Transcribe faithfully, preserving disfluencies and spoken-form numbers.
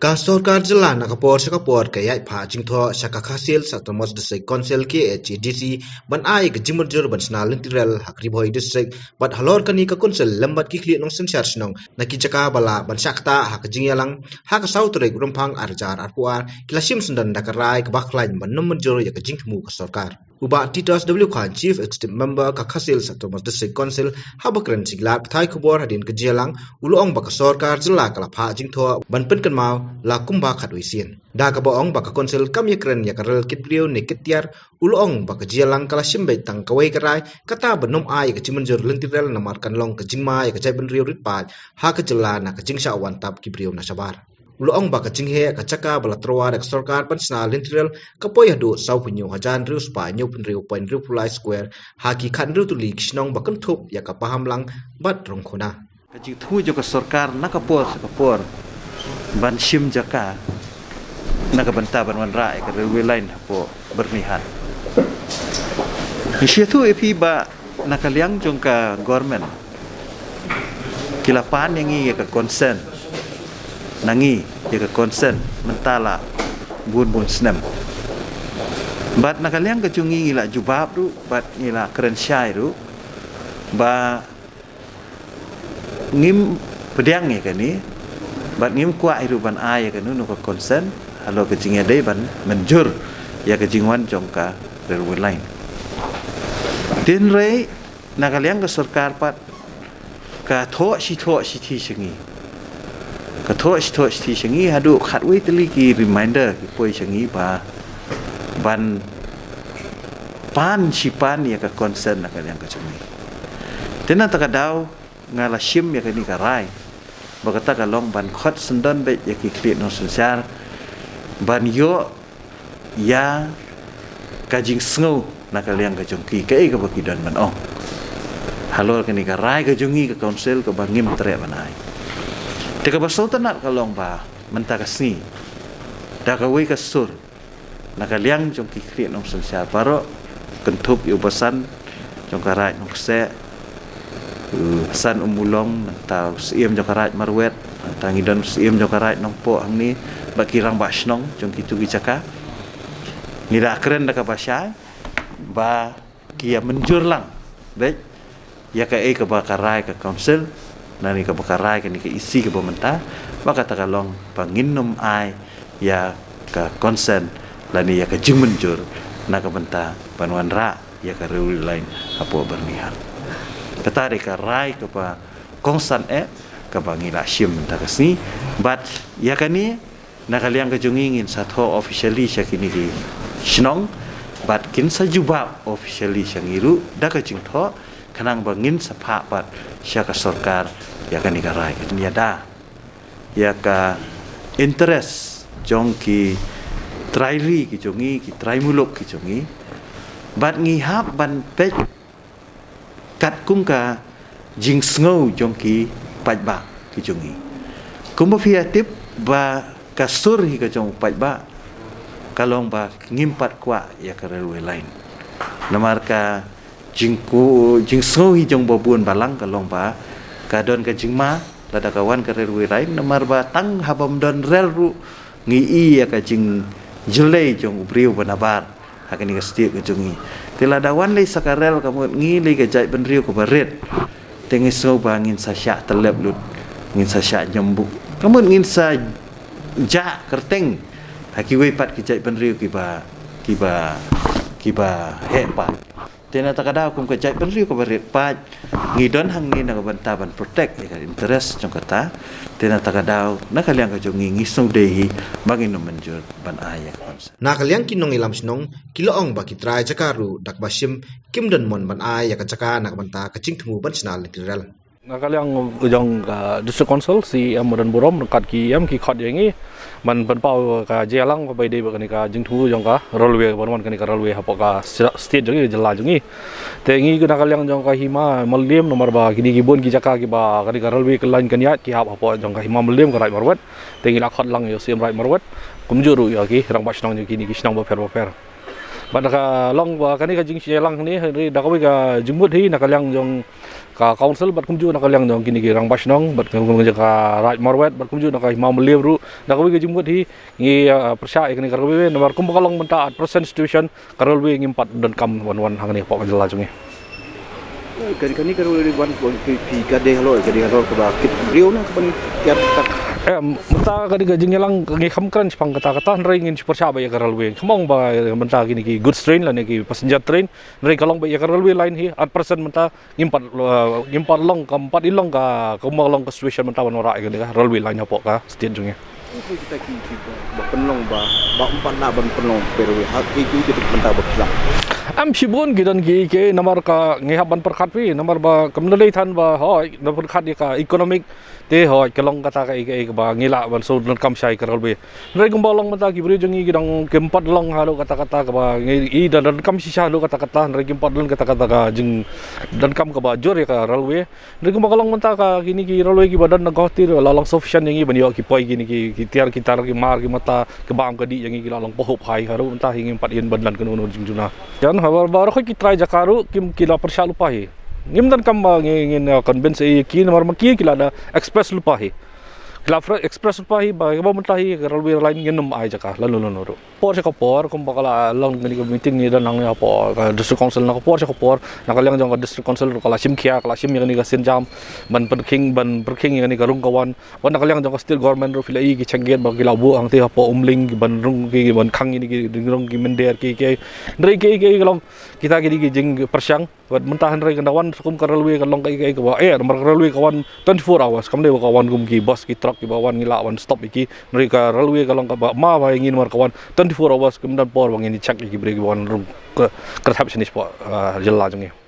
Ka sorkar jylla na ka por sha ka por ka ïaid phah jingthoh sha ka Khasi Hills Autonomous District Council, K H A D C, ban ai ka jingmynjur ban shna lynti rel ha ka Ri Bhoi District, bad halor kane ka council lem bad ki khlieh nongsynshar shnong na ki jaka ba lah ban shah ktah ha ka jingïalang ha ka saw tarik Rymphang ar hajar arphew ar, ki la shim syndon da ka rai kaba khlaiñ ban nym mynjur ïa ka jingthmu ka sorkar. U Bah Titus W Chyne, Chief Executive Member ka Khasi Hills Autonomous District Council, haba kren sha ki lad pathai khubor hadien ka jingïalang, u la ong ba ka sorkar jylla ka la phah jingthoh ban pynkynmaw la kumba khatwei sien. Da kaba ong ba ka council kam ïakren ïa ka rel kit briew ne kit tiar, u la ong ba ka jingïalang ka la shim beit tang kawei ka rai, kata ban nym ai ïa ka jingmynjur lynti rel namar kan long ka jingma ïa ka jaitbynriew rit paid ha ka jylla na ka jingshah wan tap ki briew na shabar. U la ong ba ka jingheh ka jaka ba la tyrwa da ka sorkar ban shna lynti rel ka poi haduh sawphew hynñiew hajar hynriew spah hynñiewphew hynriew point hynriewphew lai square ha ki khathynriew tylli ki shnong ba kynthup ïa ka Pahamlang bad Rongkhuna. Ka jingthmu jong ka sorkar na ka por sha ka por ban shim jaka na ka bynta ban wanrah ïa ka railway line hapoh Byrnihat. Ngi sngewthuh ïa phi ba na ka liang jong ka government ki la pan ïa ngi ïa ka consent, na ngi ïa ka consent mynta la bun bun snem. Bad na ka liang ka jong ngi ngi la jubab ruh bad ngi la kren shai ruh ba ngim pdiang ïa kane bad ngim kwah ïa ruh ban ai ïa kano kano ka consent halor ka jingïadei ban mynjur ïa ka jingwan jong ka railway line. Hynrei na ka liang ka sorkar pat ka thoh shi thoh shithi sha ngi. Ka thoh shi thoh shithi sha ngi haduh khatwei tylli ki reminder ki poi sha ngi ba ban pan shi pan ïa ka consent na ka liang ka jong ngi. Te na kata ka daw nga la shim ïa kane ka rai ba kata ka long ban khot syndon beit ïa ki khlieh nongsynshar ban ïoh ïa ka jingsngew na ka liang ka jong ki kaei kaba ki don ban ong halor kane ka rai ka jong ngi ka council kaba ngim treh ban ai. Te kaba sngewtynnat ka long ba mynta ka sngi da kawei ka sur na ka liang jong ki khlieh nongsynshar baroh, kynthup ïa u basan jong ka Raid Nongkseh, u Hassan Ummulong, nangta u Syiem jong ka Raid Marwet, nangta ngi don u Syiem jong ka Raid Nongpoh hangne, bad ki rangbah shnong jong kito ki jaka. Ngi da kren da kaba shai ba ki ïa mynjur lang beit ïa kaei kaba ka rai ka council, lane kaba ka rai kane ka E C kaba mynta, ba kata ka long ba ngin nym ai ïa ka consent lane ïa ka jingmynjur na ka bynta ban wanrah ïa ka railway line hapoh Byrnihat. Kata dei ka rai kaba kongsan eh kaba ngi la shim mynta ka sngi. Bad ïa kane na ka liang ka jong ngi ngin sa thoh officially sha kine ki shnong bad kin sa jubab officially sha ngi ruh da ka jingthoh khnang ba ngin sa phah pat sha ka sorkar ïa kane ka rai. Kin ïada ïa ka interest jong ki trai ri ki jong ngi, ki trai muluk ki jong ngi, bad ngi hap ban peit katkum ka jingsngew jong ki paidbah ki jong ngi. Kumba phi ïa tip ba ka sur hi ka jong u paidbah ka long ba ngim pat kwah ïa ka railway line. Namar ka jingku, jingsngew hi jong ba bun balang ka long ba ka don ka jingma lada ka wan ka railway line, namar ba tang haba ym don rel ruh ngi i ïa ka jingjyllei jong u briew ba nabar ha kane ka state ka jong ngi. Te lada wan lei sa ka rel, ka mut ngi lei ka jaitbynriew kaba rit, te ngi sngew ba ngin sa shah tyllep lut, ngin sa shah ñiewbuk, ka mut ngin sa jah kyrteng ha kiwei pat ki jaitbynriew kiba, kiba, kiba heh pat. Te na kata ka daw kum ka jaitbynriew kaba rit paid ngi don hangne na ka bynta ban protect ïa ka interest jong kata. Te na kata ka daw na ka liang ka jong ngi, ngi sngewdei hi ba ngin nym mynjur ban ai ïa ka consent. Na ka liang ki nongïalam shnong ki la ong ba ki trai jaka ruh da kaba shim kim don mon ban ai ïa ka jaka na ka bynta ka jingthmu ban shna lynti rel. Na ka liang jong ka District Council, C E M ba don burom ryngkat ki E M ki khot ïa ngi ban pynpaw ka jingïalang kaba ïadei bad kane ka jingthmu jong ka railway, ban wan kane ka railway hapoh ka state jong ngi, jylla jong ngi. Te ngi na ka liang jong ka Hima Mylliem, namar ba kine ki bun ki jaka kiba kane ka railway ka line kan ïaid ki hap hapoh jong ka Hima Mylliem, ka Raid Marwet. Te ngi la khot lang ïa u Syiem Raid Marwet kumjuh ruh ïa ki rangbah shnong jong kine ki shnong bapher bapher. Bad ka long ba kane ka jingshah lang ni, ni da kawei ka jingmut hi na ka liang jong ka council bad kumjuh na ka liang jong kine ki rangbah shnong bad kumjuh ka Raid Marwet bad kumjuh na ka Hima Mylliem ruh da kawei ka jingmut hi ngi, ah, pyrshah ïa kane ka railway namar kumba ka long mynta at present situation ka railway ngim pat donkam wan wan hangne hapoh ka jylla jong ngi. Kane, kane ka railway wan wan ki phi ka dei halor, ka dei halor kaba kit briew na kaban kiat tak. Em, mynta kane ka jingïalang ngi kham kren shaphang kata kata hynrei ngin shu pyrshah ba ïa ka railway. Kham ong ba mynta kine ki goods train lane ki passenger train hynrei ka long ba ïa ka railway line hi at present mynta ngim pat, uh, ngim pat long, kam pat i long ka, kumba long ka situation mynta ban wanrah ïa kane ka railway line hapoh ka state jong ngi. Ki kita ki, ki ba, ba pynlong ba, ba ym pat lah ban pynlong pyrwe ha ki, ki, ki bynta ba pynlong. Am shibun ki don ki, ki namar ka ngi hap ban pyrkhat phi, namar ba kam da lei than ba hoi, na pyrkhat ïa ka economic, te hoi, ka long kata ka, ka, ka ba ngi lah ban shu donkam shai ka railway. Hynrei kumba long mynta ki briew jong ngi ki dang kim pat long haduh kata kata kaba ngi i da donkam shisha haduh kata kata, hynrei kim pat long kata kata ka jing donkam kaba jur ïa ka railway. Hynrei kumba ka long mynta ka kine ki railway kiba don na Guwahati ruh la long sufficient ïa ngi ban ïoh ki poi kine ki, ki tiar ki tar ki mar ki mata ki bam ka dih ïa ngi ki la long pahup hai haduh mynta hi ngim pat ïoh ban don kano kano jingjuna. Jan ha ba, ba ruh ki trai jaka ruh kim ki la pyrshah lypa hi. Ngim donkam ba ngi, ngin, uh, convince ïa ki namar ma ki ki la da express lypa hi. Ki la fre-, express lypa hi ba, ba mynta hi ka railway line ngin ym ai jaka lano lano ruh. Por sha ka por kumba ka la long kane ka meeting ngi don hangne hapoh ka district council na ka por sha ka por na ka liang jong ka district council ruh ka la shim khia ka la shim ïa kane ka sienjam ban pyrkhing ban pyrkhing ïa kane ka rung ka wan. Wan na ka liang jong ka state government ruh phi la i ki check gate ba ki la buh hangtei hapoh Umling ki ban rung ki ban khang ïa kine ki rung ki mynder ki ki. Hynrei ki ki ka long kita ki dei ki jingpyrshang. Bad mynta hynrei ka da wan kum ka railway ka long ka, ka, ka ba, eh, namar ka railway ka wan twenty-four hours, kam dei ba ka wan kum ki bus ki truck ki ba wan ngi lah wan stop ïa ki. Hynrei ka railway ka long kaba ma ba ïa ngi namar ka wan twenty-four hours, kim don por ba ngin check ïa ki briew ki ba wan rung ka, ka thep shane shapoh, ah, jylla jong ngi.